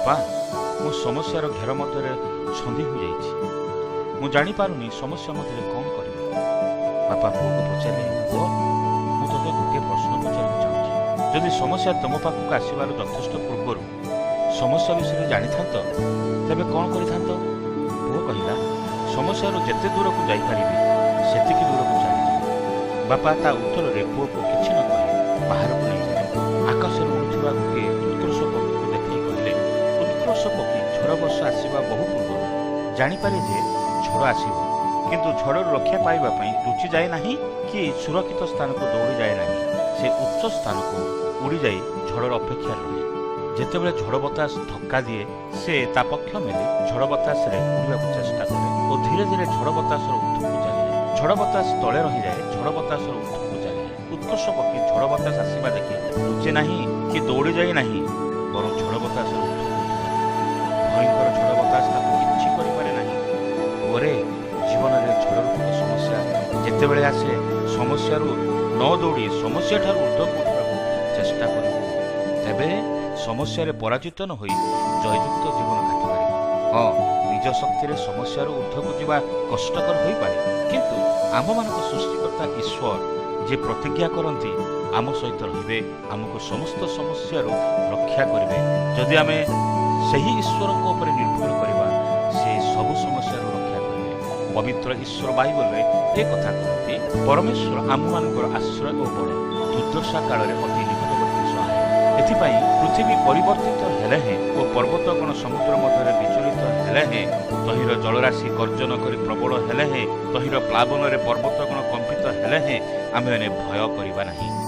ବାପା, ମୁଁ ସମସ୍ୟାର ଘେର ମଧ୍ୟରେ ଛନ୍ଦି ହୋଇଯାଇଛି। ମୁଁ ଜାଣିପାରୁନି ସମସ୍ୟା ମଧ୍ୟରେ କ'ଣ କରିବି। ବାପା ପୁଅକୁ ପଚାରିଲେ, ପୁଅ, ମୁଁ ତୋତେ ଗୋଟିଏ ପ୍ରଶ୍ନ ପଚାରିବାକୁ ଚାହୁଁଛି। ଯଦି ସମସ୍ୟା ତୁମ ପାଖକୁ ଆସିବାର ଯଥେଷ୍ଟ ପୂର୍ବରୁ ସମସ୍ୟା ବିଷୟରେ ଜାଣିଥାନ୍ତ, ତେବେ କ'ଣ କରିଥାନ୍ତ? ପୁଅ କହିଲା, ସମସ୍ୟାରୁ ଯେତେ ଦୂରକୁ ଯାଇପାରିବି ସେତିକି ଦୂରକୁ ଚାଲିଯିବି। ବାପା ତା ଉତ୍ତରରେ ପୁଅକୁ କିଛି ନ କହି ବାହାରକୁ ନେଇଗଲେ। ଆକାଶରେ ଉଡ଼ୁଥିବା ଗୋଟିଏ ଉତ୍କ୍ରୋଶ ପକ୍ଷୀକୁ ଦେଖାଇ କହିଲେ, ଉତ୍କ୍ରୋଶ ପକ୍ଷୀ ଝଡ଼ ବର୍ଷା ଆସିବା ବହୁ ପୂର୍ବରୁ ଜାଣିପାରେ ଯେ ଝଡ଼ ଆସିବ, କିନ୍ତୁ ଝଡ଼ରୁ ରକ୍ଷା ପାଇବା ପାଇଁ ଲୁଚିଯାଏ ନାହିଁ କି ସୁରକ୍ଷିତ ସ୍ଥାନକୁ ଦୌଡ଼ିଯାଏ ନାହିଁ। ସେ ଉଚ୍ଚ ସ୍ଥାନକୁ ଉଡ଼ିଯାଇ ଝଡ଼ର ଅପେକ୍ଷାରେ ରହେ। ଯେତେବେଳେ ଝଡ଼ ବତାସ ଧକ୍କା ଦିଏ, ସେ ତା ପକ୍ଷ ମେଲି ଝଡ଼ ବତାସରେ ଉଡ଼ିବାକୁ ଚେଷ୍ଟା କରେ ଓ ଧୀରେ ଧୀରେ ଝଡ଼ ବତାସର ଉର୍ଦ୍ଧ୍ୱକୁ ଚାଲିଯାଏ। ଝଡ଼ ବତାସ ତଳେ ରହିଯାଏ, ଝଡ଼ ବତାସର ଉର୍ଦ୍ଧ୍ୱକୁ ଚାଲିଯାଏ। ଉତ୍କର୍ଷ ପକ୍ଷୀ ଝଡ଼ ବତାସ ଆସିବା ଦେଖି ଲୁଚେ ନାହିଁ କି ଦୌଡ଼ିଯାଏ ନାହିଁ, ବରଂ ଝଡ଼ ବତାସର ଉର୍ଦ୍ଧ୍ୱକୁ ଉଠିଯାଏ। ଭୟଙ୍କର ଝଡ଼ ବତାସ ତାକୁ କିଛି କରିପାରେ ନାହିଁ। ପରେ ଜୀବନରେ ଝଡ଼ ରୂପକ ସମସ୍ୟା ଯେତେବେଳେ ଆସେ, ସମସ୍ୟାରୁ ନ ଦୌଡ଼ି ସମସ୍ୟାଠାରୁ ଉର୍ଦ୍ଧ୍ୱକୁ ଉଠିବାକୁ ଚେଷ୍ଟା କରିବୁ। ତେବେ ସମସ୍ୟାରେ ପରାଜିତ ନ ହୋଇ ଜୟଯୁକ୍ତ ଜୀବନ କାଟିପାରିବୁ। ହଁ, ନିଜ ଶକ୍ତିରେ ସମସ୍ୟାରୁ ଉର୍ଦ୍ଧ୍ୱକୁ ଯିବା କଷ୍ଟକର ହୋଇପାରେ, କିନ୍ତୁ ଆମ୍ଭମାନଙ୍କ ସୃଷ୍ଟିକର୍ତ୍ତା ଈଶ୍ୱର ଯିଏ ପ୍ରତିଜ୍ଞା କରନ୍ତି ଆମ ସହିତ ରହିବେ, ଆମକୁ ସମସ୍ତ ସମସ୍ୟାରୁ ରକ୍ଷା କରିବେ। ଯଦି ଆମେ ସେହି ଈଶ୍ୱରଙ୍କ ଉପରେ ନିର୍ଭର କରିବା, ସେ ସବୁ ସମସ୍ୟାରୁ ରକ୍ଷା କରିବେ। ପବିତ୍ର ଈଶ୍ୱର ବାଇବଲରେ ଏ କଥା କହନ୍ତି, ପରମେଶ୍ୱର ଆମ୍ଭମାନଙ୍କର ଆଶ୍ରୟ ଓ ବଳ, ଦୁର୍ଦ୍ଦଶା କାଳରେ ଅତି ନିକଟବର୍ତ୍ତୀ ସହାୟ। ଏଥିପାଇଁ ପୃଥିବୀ ପରିବର୍ତ୍ତିତ ହେଲେ ହେଁ ଓ ପର୍ବତଗଣ ସମୁଦ୍ର ମଧ୍ୟରେ ବିଚଳିତ ହେଲେ ହେଁ, ତହିଁର ଜଳରାଶି ଗର୍ଜନ କରି ପ୍ରବଳ ହେଲେ ହେଁ, ତହିଁର ପ୍ଲାବନରେ ପର୍ବତଗଣ କମ୍ପିତ ହେଲେ ହେଁ, ଆମ୍ଭେମାନେ ଭୟ କରିବା ନାହିଁ।